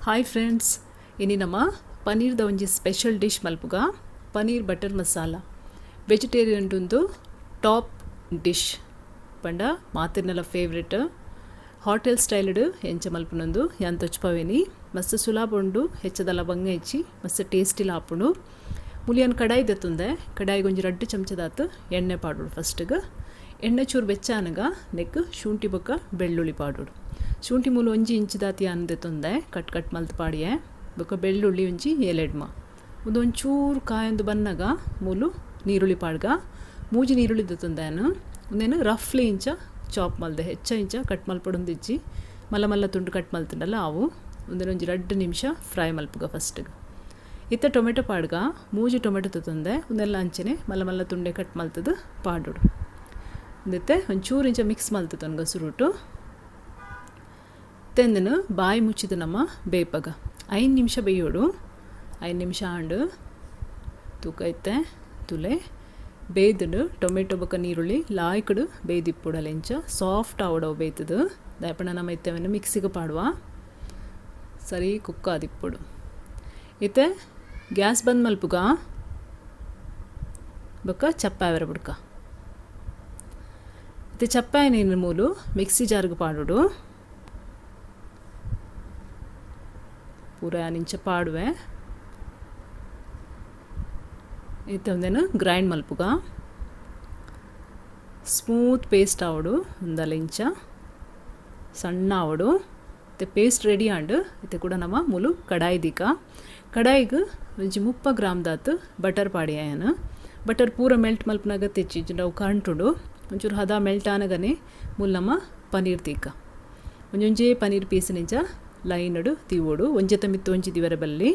Hi friends, ಇನಿ ನಮ್ಮ ಪನೀರ್ದ ಒಂಜಿ ಸ್ಪೆಷಲ್ ಡಿಶ್ ಮಲ್ಪುಗ ಪನೀರ್ ಬಟರ್ ಮಸಾಲ. ವೆಜಿಟೇರಿಯನ್ ಒಂದು ಟಾಪ್ ಡಿಶ್ ಪಂಡ ಮಾತಿರ್ನಲ favourite. Hotel styled ಎಂಚ ಮಲ್ಪುನೊಂದು ಯಾನ್ ತೊಚ್ಪವೇನಿ. ಮಸ್ತ್ ಸುಲಾಬ್ ಉಂಡು, ಹೆಚ್ಚದಲ ಬಂಗ ಹೆಚ್ಚಿ ಮಸ್ತ್ ಟೇಸ್ಟಿಲ ಆಪುಂಡು. ಮುಲಿಯನ್ ಕಡಾಯಿ ದೆತ್ತುಂದೆ ಕಡಾಯಿಗೆ ಒಂಜಿ 2 ಚಮಚದಾತ್ ಎಣ್ಣೆ ಪಾಡೋಡು. ಫಸ್ಟ್ಗೆ ಎಣ್ಣೆ ಚೂರು ಬೆಚ್ಚಾನಗ ನೆಕ್ ಶುಂಠಿ ಬೊಕ್ಕ ಬೆಳ್ಳುಳ್ಳಿ ಪಾಡೋಡು. ಶುಂಠಿ ಮೂಲು 1 ಇಂಚು ದಾತಿ ದೆತ್ತುಂದೆ ಕಟ್ ಕಟ್ ಮಲ್ತ್ ಪಾಡಿಯೆ. ಬೊಕ್ಕ ಬೆಳ್ಳುಳ್ಳಿ ಒಂಜಿ ಏಲೆಡ್ಮ ಒಂದು ಒಂಚೂರು ಕಾಯೊಂದು ಬನ್ನಗ ಮೂಲು ನೀರುಳ್ಳಿ ಪಾಡ್ಗ. 3 ನೀರುಳ್ಳಿ ದೆತ್ತುಂದೆ ಒಂದೇನು ರಫ್ಲಿ ಇಂಚ ಚಾಪ್ ಮಲ್ದೆ, ಹೆಚ್ಚ ಇಂಚ ಕಟ್ ಮಲ್ಪಡೊಂದಿಜ್ಜಿ, ಮಲ್ಲ ಮಲ್ಲ ತುಂಡು ಕಟ್ ಮಲ್ತಂಡಲ್ಲ ಅವು. ಒಂದೇನು ಒಂಜಿ 2 ನಿಮಿಷ ಫ್ರೈ ಮಲ್ಪುಗ ಫಸ್ಟ್ಗೆ. ಇತ್ತ ಟೊಮೆಟೊ ಪಾಡ್ಗ. 3 ಟೊಮೆಟೊ ತಂದೆ ಒಂದೆಲ್ಲ ಅಂಚನೆ ಮಲ್ಲ ಮಲ್ಲ ತುಂಡೆ ಕಟ್ ಮಲ್ತದು ಪಾಡೋಡು. ಒಂದಿತ್ತೆ ಒಂಚೂರು ಇಂಚ ಮಿಕ್ಸ್ ಮಲ್ತದ ಒನ್ಗ ಸುರುಟು. ತೆಂದನು ಬಾಯಿ ಮುಚ್ಚಿದ ನಮ್ಮ ಬೇಪಗ 5 ನಿಮಿಷ ಬೇಯೋಡು. 5 ನಿಮಿಷ ಆಂಡು ತೂಕ ಇತ್ತೆ ತುಲೆ ಬೇಯ್ದುಂಡು. ಟೊಮೆಟೊ ಬೊಕ್ಕ ನೀರುಳ್ಳಿ ಲಾಯ್ಕಡು ಬೇಯ್ದಿಪ್ಪುಡಲ ಇಂಚ ಸಾಫ್ಟ್ ಆವಡವು ಬೇಯ್ತದು. ದಾಯಪಣ ನಮ್ಮ ಇತ್ತೆವನ್ನು ಮಿಕ್ಸಿಗೆ ಪಾಡುವ, ಸರಿ ಕುಕ್ ಆದಿಪ್ಪುಡು. ಇತ್ತೆ ಗ್ಯಾಸ್ ಬಂದ್ ಮಲ್ಪುಗ ಬೊಕ್ಕ ಚಪ್ಪಾವರ ಬುಡ್ಕ. ಇತ್ತೆ ಚಪ್ಪಾಯ ನೀನು ಮೂಲು ಮಿಕ್ಸಿ ಜಾರ್ಗೆ ಪಾಡೋಡು. ಪೂರ ನಿಂಚ ಪಾಡುವೆ. ಇತ್ತೆ ಒಂದೇನು ಗ್ರೈಂಡ್ ಮಲ್ಪುಗ. ಸ್ಮೂತ್ ಪೇಸ್ಟ್ ಆವಡು, ಒಂದಲ್ಲ ಇಂಚ ಸಣ್ಣ ಆವಡು. ಇತ್ತೆ ಪೇಸ್ಟ್ ರೆಡಿ ಆಂಡು. ಇತ್ತೆ ಕೂಡ ನಮ್ಮ ಮೂಲು ಕಡಾಯಿ ದೀಕ. ಕಡಾಯಿಗೆ ಒಂಜಿ 30 ಗ್ರಾಮ್ ದಾತ್ ಬಟರ್ ಪಾಡಿಯಾಯನ. ಬಟರ್ ಪೂರ ಮೆಲ್ಟ್ ಮಲ್ಪನಾಗ ತೆಚ್ಚಿ ಅವು ಕರಂಟುಂಡು. ಒಂಚೂರು ಹದ ಮೆಲ್ಟ್ ಆನಗನೆ ಮೂಲು ನಮ್ಮ ಪನೀರ್ ತೀಕ. ಒಂಜೊಂಜೇ ಪನೀರ್ ಪೀಸ್ ನಿಂಚ ಲೈನಡು ತೀವೋಡು. ಒಂಜೆತ ಮಿತ್ತು ಒಂಜಿ ದಿವರ ಬಲ್ಲಿ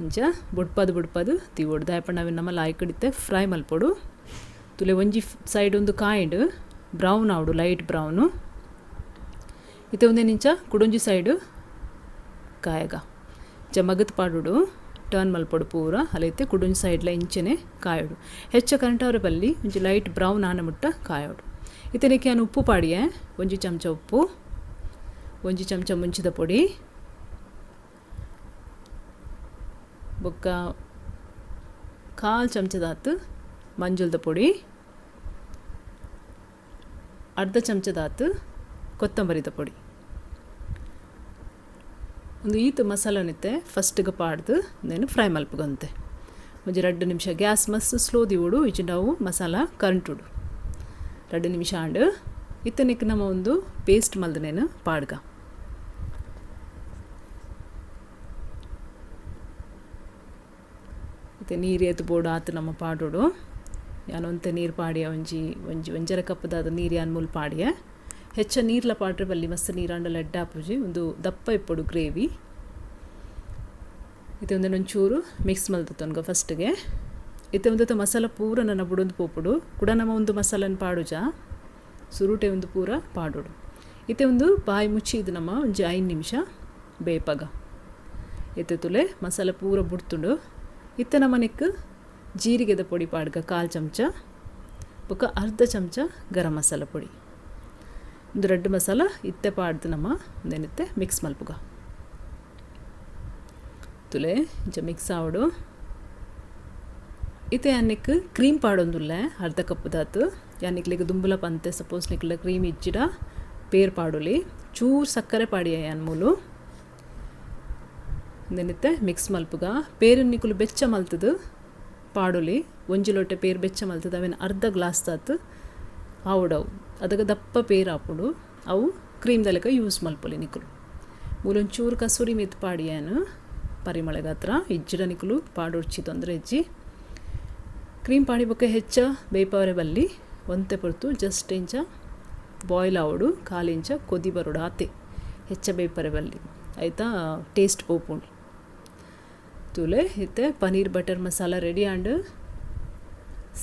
ಇಂಚ ಬುಡ್ಪದು ಬುಡ್ಪದು ತೀವೋಡು. ದಾಯಪಣ್ಣ ಅವೆ ನಮ್ಮ ಲಾಯ್ಕಡಿತ್ತೆ ಫ್ರೈ ಮಲ್ಪೊಡು. ತುಲೆ ಒಂಜಿ ಸೈಡ್ ಒಂದು ಕಾಯಿಂಡು ಬ್ರೌನ್ ಆವಡು, ಲೈಟ್ ಬ್ರೌನು. ಇತ್ತೆ ಒಂದೇ ನಿಂಚ ಕುಡೊಂಜಿ ಸೈಡು ಕಾಯಗ ಇಂಚ ಮಗತ್ ಪಾಡೋಡು, ಟರ್ನ್ ಮಲ್ಪೊಡು ಪೂರ. ಅಲೈತೆ ಕುಡೊಂಜಿ ಸೈಡ್ಲ ಇಂಚೆನೆ ಕಾಯೋಡು. ಹೆಚ್ಚ ಕರೆಂಟ್ ಅವರ ಬಲ್ಲಿ ಒಂಜಿ ಲೈಟ್ ಬ್ರೌನ್ ಆನ ಮುಟ್ಟ ಕಾಯೋಡು. ಇತ್ತನಕ್ಕೆ ನಾನು ಉಪ್ಪು ಪಾಡಿಯೆ. 1 ಚಮಚ ಉಪ್ಪು, 1 ಚಮಚ ಮುಂಚಿದ ಪೊಡಿ, ಬೊಕ್ಕ 1/4 ಚಮಚದಾತು ಮಂಜುಲ್ದ ಪೊಡಿ, 1/2 ಚಮಚದಾತು ಕೊತ್ತಂಬರಿದ ಪೊಡಿ. ಒಂದು ಈತ ಮಸಾಲನಿತ್ತೆ ಫಸ್ಟ್ಗೆ ಪಾಡ್ದು నేను ಫ್ರೈ ಮಲ್ಪುಗಂತೆ. ಒಂಜಿ 2 ನಿಮಿಷ ಗ್ಯಾಸ್ ಮಸ್ತ್ ಸ್ಲೋ ದಿವೋಡು, ಇಜ್ಜಿಂಡವು ಮಸಾಲ ಕರಂಟುಡು. 2 ನಿಮಿಷ ಆಂಡು ಇತ್ತನಿಕ್ ನಮ್ಮ ಒಂದು ಪೇಸ್ಟ್ ಮಲ್ದು నేను ಪಾಡ್ಗ. ಇತ್ತೆ ನೀರು ಏತು ಬೋಡು ಆತು ನಮ್ಮ ಪಾಡೋಡು. ಯಾನೊಂತೆ ನೀರು ಪಾಡಿಯ ಒಂಜಿ ಒಂಜಿ 1.5 ಕಪ್ಪದಾದ ನೀರು ಯಾನ್ ಮೂಲು ಪಾಡಿಯ. ಹೆಚ್ಚ ನೀರ್ಲ ಪಾಡ್ರೆ ಬಲ್ಲಿ ಮಸ್ತ್ ನೀರಾಂಡಲ ಎಡ್ಡಾಪುಜಿ, ಒಂದು ದಪ್ಪ ಇಪ್ಪೊಡು ಗ್ರೇವಿ. ಇತ್ತೆ ಒಂದೊಂಚೂರು ಮಿಕ್ಸ್ ಮಲ್ತೊನ್ಗ ಫಸ್ಟ್ಗೆ. ಇತ್ತೆ ಒಂದತ್ತ ಮಸಾಲ ಪೂರ ನನ್ನ ಬುಡೊಂದು ಪೋಪುಡು. ಕೂಡ ನಮ್ಮ ಒಂದು ಮಸಾಲನ ಪಾಡುಜ ಸುರುಟೆ ಒಂದು ಪೂರ ಪಾಡೋಡು. ಇತ್ತೆ ಒಂದು ಬಾಯಿ ಮುಚ್ಚಿ ಇದು ನಮ್ಮ ಒಂಜಿ 5 ನಿಮಿಷ ಬೇಪಗ. ಇತ್ತೆ ತುಲೆ ಮಸಾಲ ಪೂರ ಬುಡ್ತುಂಡು. ಇತ್ತೆ ನಮ್ಮ ನೆಕ್ ಜೀರಿಗೆದ ಪೊಡಿ ಪಾಡ್ಗ 1/4 ಚಮಚ, ಬೊಕ್ಕ 1/2 ಚಮಚ ಗರಂ ಮಸಾಲ ಪೊಡಿ. ಒಂದು 2 ಮಸಾಲ ಇತ್ತೆ ಪಾಡ್ದು ನಮ್ಮ ಒಂದೇನಿತ್ತೆ ಮಿಕ್ಸ್ ಮಲ್ಪುಗ. ತುಲೆ ಇಂಚ ಮಿಕ್ಸ್ ಆವಡು. ಇತ್ತೆ ಯಾನಿಕ್ ಕ್ರೀಮ್ ಪಾಡೊಂದುಲ್ಲೆ 1/2 ಕಪ್ ದಾತು. ಯಾನಿಕ್ಲಿಗೆ ದುಂಬುಲ ಪಂತೆ ಸಪೋಸ್ ನಿಕ್ಲ ಕ್ರೀಮ್ ಇಜ್ಜಿಡ ಪೇರ್ ಪಾಡೊಲಿ. ಚೂರು ಸಕ್ಕರೆ ಪಾಡಿಯ ಯಾನ್ ಮೂಲು. ಒಂದೇನಿತ್ತೆ ಮಿಕ್ಸ್ ಮಲ್ಪುಗ. ಪೇರು ನಿಕುಲು ಬೆಚ್ಚ ಮಲ್ತದು ಪಾಡೊಲಿ. 1 ಲೋಟೆ ಪೇರು ಬೆಚ್ಚ ಮಲ್ತದು ಅವೇನು 1/2 ಗ್ಲಾಸ್ ದಾತು ಆವಡವು. ಅದಕ್ಕೆ ದಪ್ಪ ಪೇರು ಆಪುಡು. ಅವು ಕ್ರೀಮ್ ದಲೆಕ ಯೂಸ್ ಮಲ್ಪೊಲಿ ನಿಕುಲು. ಮೂಲೊಂಚೂರು ಕಸೂರಿ ಮೆತ್ತು ಪಾಡಿಯಾನು ಪರಿಮಳಗಾತ್ರ. ಇಜ್ಜಿಡ ನಿಕುಲು ಪಾಡೊಡ್ಚಿ ತೊಂದರೆ ಇಜ್ಜಿ. ಕ್ರೀಮ್ ಪಾಡಿ ಬೊಕ್ಕ ಹೆಚ್ಚ ಬೇಪವರೆ ಬಲ್ಲಿ ಒಂತೆ ಪೊರ್ತು ಜಸ್ಟ್ ಇಂಚ ಬಾಯ್ಲ್ ಆವಡು, 1/4 ಇಂಚ ಕೊದಿ ಬರೋಡು ಆತೆ, ಹೆಚ್ಚ ಬೇಪರೆ ಬಲ್ಲಿ ಆಯ್ತಾ ಟೇಸ್ಟ್ ಪೋಪುಂಡು. ತೂಲೆ ಇತ್ತೆ paneer butter masala ready and.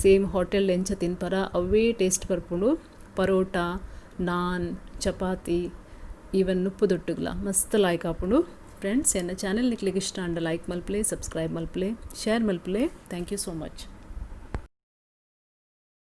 Same hotel ಎಂಚ ತಿನ್ಪರ ಅವೇ ಟೇಸ್ಟ್ ಬರ್ಪುಂಡು. ಪರೋಟ, ನಾನ್, ಚಪಾತಿ, ಈವನ್ ನುಪ್ಪು ದೊಟ್ಟುಗ್ಲ ಮಸ್ತ್ ಲಾಯ್ಕ್ ಆಪುಂಡು. ಫ್ರೆಂಡ್ಸ್, ಎನ್ನ ಚಾನೆಲ್ ನಿಕ್ಲಿಗೆ ಇಷ್ಟ ಅಂಡ ಲೈಕ್ ಮಲ್ಪಲೆ, ಸಬ್ಸ್ಕ್ರೈಬ್ ಮಲ್ಪಲೆ, ಶೇರ್ ಮಲ್ಪಲೆ. Thank you so much.